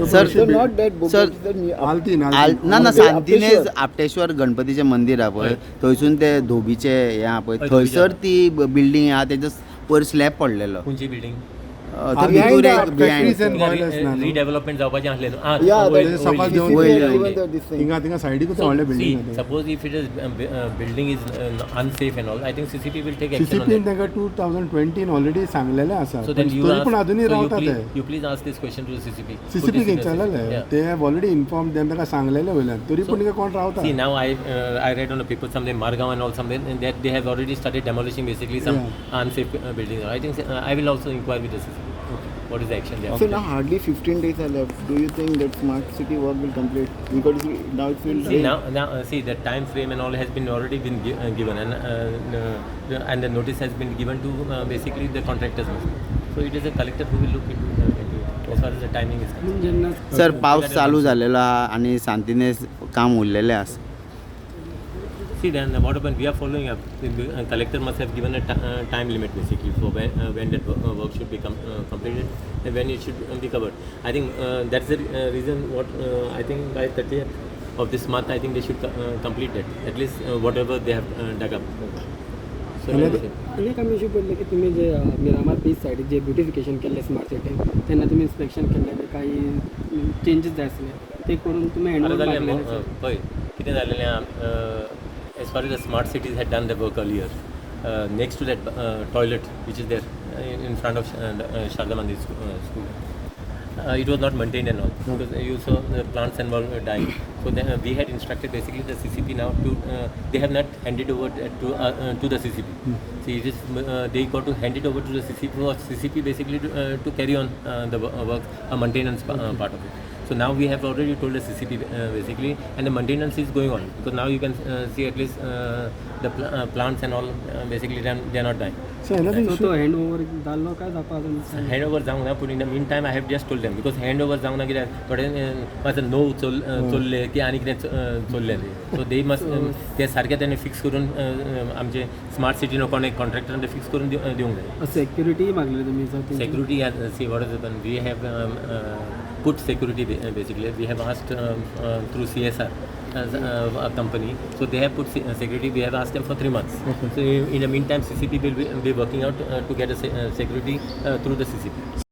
Sir, So not that sir, आल्तीन. ना ना, सांतिनेज आपटेश्वर गणपतीचें मंदीर आहा पळय, थंयसून ते धोबीचे हें आहा पळय, हय, थंयसर ती बिल्डींग आहा, तेजो वयर स्लॅब पडलेलो. खंयची बिल्डींग? थंय भितूर एक फॅक्टरीज बिहायंड. एंड बॉयलर्स ना न्हू? रिडेव्हलपमेंट जावपाचें आसलें न्हू? आं, Yeah, वयर- that सकाळ वयर- देंवन वयर- CCP वयर- had given this thing. थिंगा थिंगा सायडीकूच So, व्हडलें see, building. Suppose if it is building is unsafe and all, I think CCP will take action on सीसीपीन that. तांकां 2020 ऑलरेडी सांगलेलें आसा. So then you तरी ask, पूण अजुनूय so you रावता ते. please, you please ask this question to the CCP. Put CCP this in the विचारलेलें. CCP. Yeah. ते have already inform them, तांकां सांगलेलें वयल्यान, तरी पूण थिंगा कोण रावता. See, now I read on the paper something Margao and all something, and that they have already started demolishing basically some unsafe buildings. I think I will also inquire with the CCP. What is the action they are So now hardly 15 days are left. Do you think that smart city work will complete? Because now it will See rain. now, see, the time frame and all has been already been given and the notice has been given to basically the contractors also. So it is a collector who will look into it as far as the timing is concerned. जेन्ना sir, पावस चालू जालेलो आहा आनी सांतिनेज काम उरलेलें आसा. See, then what happened? We are following up. The collector must have given a time limit basically for when that work should be completed and when it should be covered. I think that's the reason what I think by 30th of this month, I think they should complete that. At least whatever they have dug up. So And let us see. आनी एक आमी issue पडले की तुमी जे Miramar beach सायडीक जे beautification केल्लें smart सिटीन, तेन्ना तुमी इन्स्पेक्शन केल्लें, काही चेंजीस जाय आसले ते करून तुमी हँड आतां ओवर जालें मागलेलें. पळय कितें जालेलें, as far as the smart cities had done the work earlier, next to that toilet which is there in front of Sharda Mandir school, it was not maintained and all, because you saw the plants and all were dying. So then we had instructed basically the CCP now to they have not handed over to the CCP. See, it is they got to hand it over to the CCP for CCP basically to carry on the work, a maintenance part of it. So now we have already told the CCP basically, and the maintenance is going on because now you can see at least the plants and all basically they are not dying. So another so issue तो hand over जाल्लो काय जावपा अजून? Hand over जावंक ना, पूण in the mean time I have just told them, because hand over जावंक ना कित्याक थोडे मातसो नो चोल चोल्ले की आनी कितें चोल्ले, सो they must ते सारके तेणे फिक्स करून आमचे स्मार्ट सिटीन कोण एक कॉन्ट्रॅक्टरान ते फिक्स करून दिवंक जाय. सेक्युरिटी मागलेली तुमी सर तेंची? Security, see what is happen, we have put security basically. We have asked through CSR as a company, so they have put security. We have asked them for 3 months. So in the meantime, CCP will be working out to get a security through the CCP.